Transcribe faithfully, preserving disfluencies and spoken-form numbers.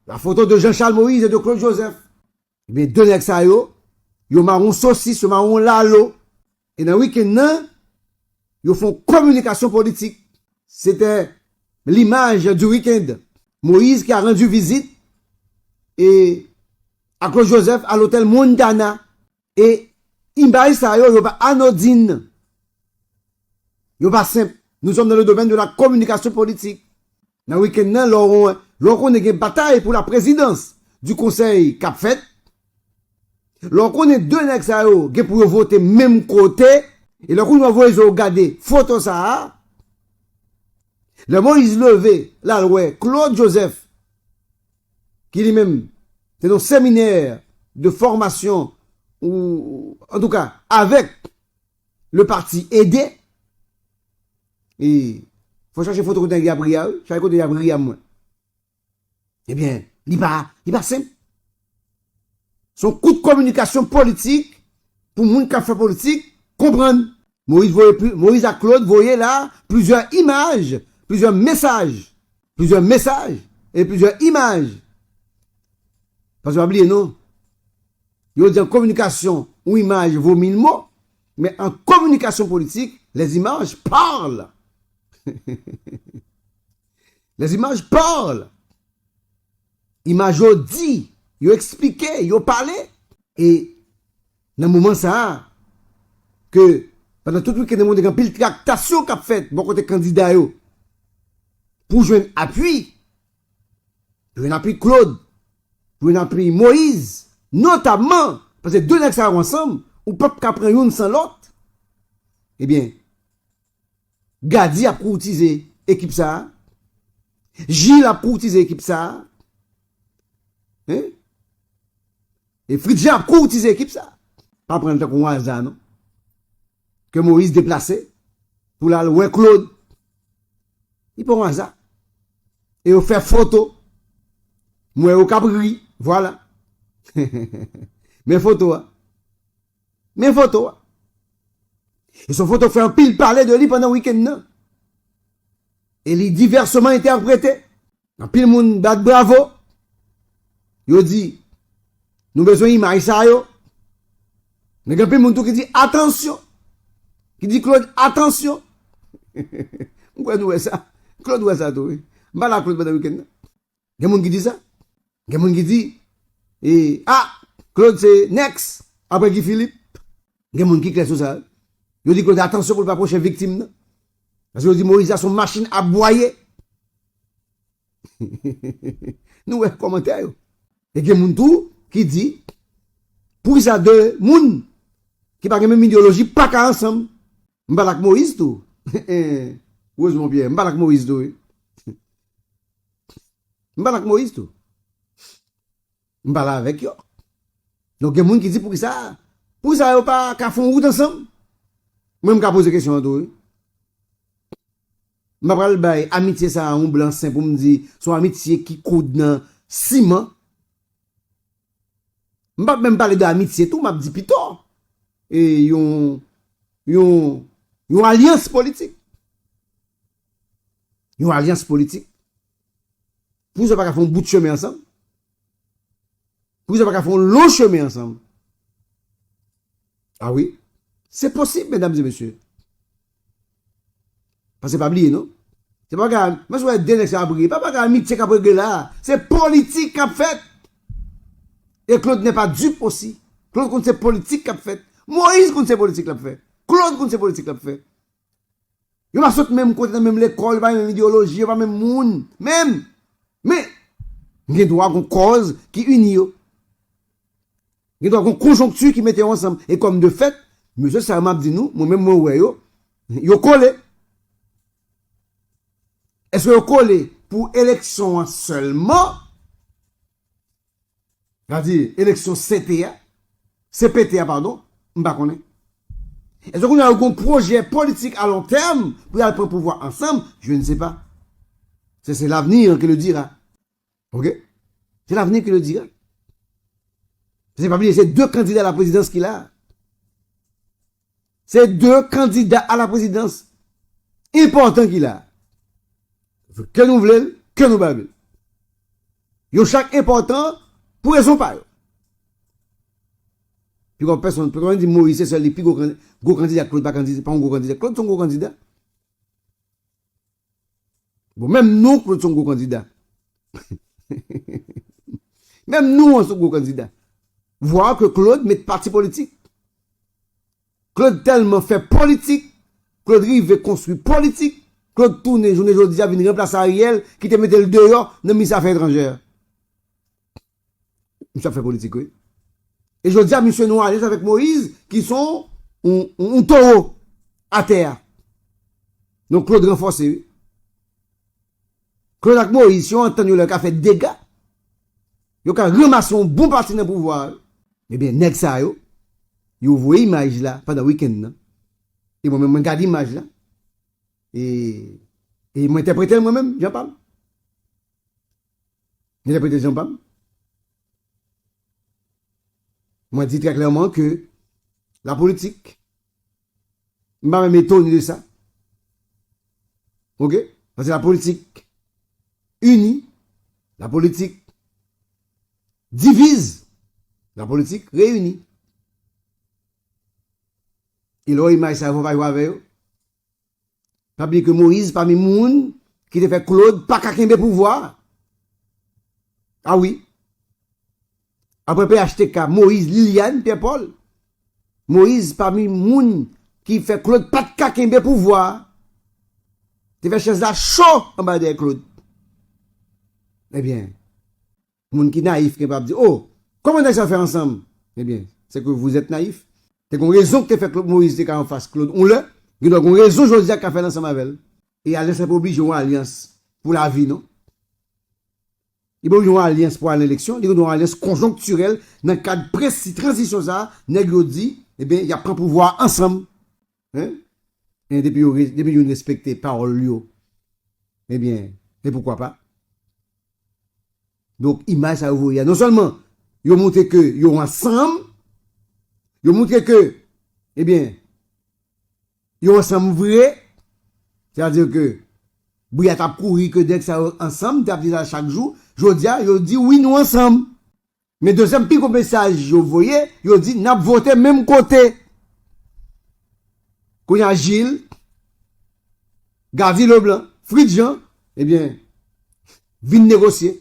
La photo de Jean-Charles Moïse et de Claude Joseph. Ebyen, de nèg sa yo, yo mare yon sosis, yo mare yon lalo. E nan wikenn nan, yo fè yon kominikasyon politik. C'était l'image du week-end. Moïse qui a rendu visite et à Claude Joseph à l'hôtel Montana. E imaj sa yo, yo pa anodin. Yo pa senp. Nous sommes dans le domaine de la communication politique. Nan wikenn nan, lè w, lè w konnen gen batay pou la prezidans di konsèy k ap fèt, lè w konnen de nèg sa yo gen pou yo vote menm kote, e lè kounye a w voye zye w gade foto sa a, lè Moïse leve, l al wè Claude Joseph, ki li menm te nan seminè de fòmasyon, ou, antouka, avèk le parti ede, e fò chache foto kote nèg y ap ri a, wi, chache kote y ap ri a mwen. Ebyen, li pa, li pa senp. Se yon kout kominikasyon politik pou moun k ap fè politik konprann. Moïse voye pli, Moïse ak Claude voye la plizyè imaj, plizyè mesaj, plizyè mesaj e plizyè imaj. Paske pa bliye non, yo di an kominikasyon, yon imaj vo mil mo, men an kominikasyon politik, les images parlent. Les images parlent. Imaj yo di, yo eksplike, yo pale. E nan moman sa a, ke pandan tout wikenn nan, montre gen anpil traktasyon k ap fèt bò kote kandida yo pou jwenn apui, pou jwenn apui Claude, pou jwenn apui Moïse, notamman, paske de nèg sa yo ansanm, ou p ap ka pran youn san lòt. Ebyen, Gady ap kourtize ekip sa a. Jil ap kourtize ekip sa a. Hein? E Fritz Jean ap kourtize ekip sa a. Pa pran l tankou yon aza, non. Ke Moïse deplase pou l al wè Claude. Li pa yon aza. E yo fè foto. M wè yo k ap ri. Vwala. Men foto a. Men foto a. E se yon foto k fè anpil pale de li pandan wikenn nan. E li divèsman entèprete. Anpil moun bat bravo. Yo di, nou bezwen imaj sa yo. Men gen anpil moun tou ki di, atansyon. Ki di Claude, atansyon. M kwè nou wè sa. Claude wè sa tou, wi. M pale ak Claude pandan wikenn nan. Gen moun ki di sa. Gen moun ki di, e, ah, Claude se next apre Guy Philippe. Gen moun ki klè sou sa. Yo di Claude, atansyon pou l pa pwochen viktim nan. Paske yo di Moïse la se yon machin ap bwaye. Nou wè kòmantè yo. E gen moun tou ki di, poukisa de moun ki pa gen menm ideyoloji pa ka ansanm? M pale ak Moïse tou. Rosemond Pierre, m pale ak Moïse tou, wi. M pale ak Moïse tou. M pale avèk yo. Donk, gen moun ki di, poukisa, poukisa yo pa ka fè yon wout ansanm? Mwen, m ka poze kesyon an tou, wi. M pa pral bay amitye sa a yon blansen pou m di, se yon amitye ki koud nan siman. M p ap menm pale de amitye tou, m ap di pito, e, yon, yon, yon alyans politik. Yon alyans politik. Poukisa yo pa ka fè yon bout chemen ansanm? Poukisa yo pa ka fè yon lon chemen ansanm? A wi. Se posib, medam e mesye. Paske pa bliye, non. Se pa bagay, men si w wè de nèg sa ap ri, pa bagay amitye k ap regle la. Se politik k ap fèt. E Claude n'est pas dupe aussi. Claude konn se politik k ap fèt. Moïse konn se politik l ap fè. Claude konn se politik l ap fè. Yo pa sot menm kote, nan menm lekòl, yo pa menm ideyoloji, yo pa menm moun. Menm. Men, gen dwa gon kòz ki ini yo. Gen dwa gon konjonkti ki mete yo ansanm. E kòm de fèt, mesye sa yo m ap di nou, mwen menm mwen wè yo, yo kole. Èske yo kole pou eleksyon an sèlman? Sa di eleksyon C T a, C P T a, padon, m pa konnen. Èske kounye a yo gon pwojè politik a lon tèm pou y al pran pouvwa ansanm? Je ne sais pas. C'est, c'est l'avenir qui le dira. Ok? C'est l'avenir qui le dira. Se pa bliye, se de kandida a la prezidans ki la. Se de kandida a la prezidans enpòtan ki la. Ke nou vle l, ke nou pa vle l. Yo chak enpòtan pou rezon pa yo. Piko pèsonn, piko di Moïse se sèl li pi gwo, gwo kandida, Claude pa kandida, pa yon gwo kandida. Claude se yon gwo kandida. Bon, menm nou, Claude se yon gwo kandida. Menm nou, an se yon gwo kandida. Vwa ke Claude met pati politik. Claude tèlman fè politik, Claude rive konstwi politik, Claude tounen jounen jodi a vin ranplase Ariel ki te mete l deyò nan minis afè etranjè. Misye ap fè politik, wi. E jodi a, misye nan alyans avèk Moïse, ki se yon, yon, yon towo atè a. Donk, Claude ranfòse, wi. Claude ak Moïse, si yo antann yo lè yo ka fè dega, yo ka ranmase yon bon pati nan pouvwa a. Ebyen, nèg sa yo, yo voye imaj la pandan wikenn nan. E mwen menm, mwen gade imaj la. E, e mwen entèprete l mwen menm, jan pa m. Mwen entèprete l jan pa m. Mwen di trè klèman ke la politik, m pa menm etone de sa. Oke? Paske la politik ini, la politik divize, la politik reyini. E lè w wè imaj sa yo, fò w pa jwe avè yo. Pa bliye ke Moïse pami moun ki te fè Claude pa ka kenbe pouvwa a. A wi. Apre P H T K, Moïse, Liliane, Pierre Paul. Moïse pami moun ki fè Claude pa t ka kenbe pouvwa a. Te fè chèz la cho anba dèyè Claude. Ebyen, moun ki nayif gen pa ap di, "Oh, kòman nèg sa fè ansanm?" Ebyen, c'est que vous êtes naïf. Te gon rezon ki te fè Claude Moïse te ka anfas Claude yon lè, gen dwa gon rezon jodi a ka fè l ansanm avè l. E alyans la pa oblije yon alyans pou lavi, non. Li pa oblije yon alyans pou al nan eleksyon, li gen dwa yon alyans konjonktirèl nan kad presi tranzisyon sa a, nèg yo di, ebyen, y ap pran pouvwa a ansanm. Hein? E depi yo re-, depi youn respekte pawòl yo, ebyen, e poukwa pa? Donk, imaj sa yo voye a, non sèlman yo montre ke yo ansanm, yo montre ke, ebyen, yo ansanm vre, sètadi ke bri a t ap kouri ke nèg sa yo ansanm, te ap di sa chak jou, jodi a, yo di wi, nou ansanm. Men dezyèm pi gwo mesaj yo voye, yo di n ap vote menm kote. Kounye a Gilles, Gavy Leblanc, Fritz Jean, ebyen, vin negosye.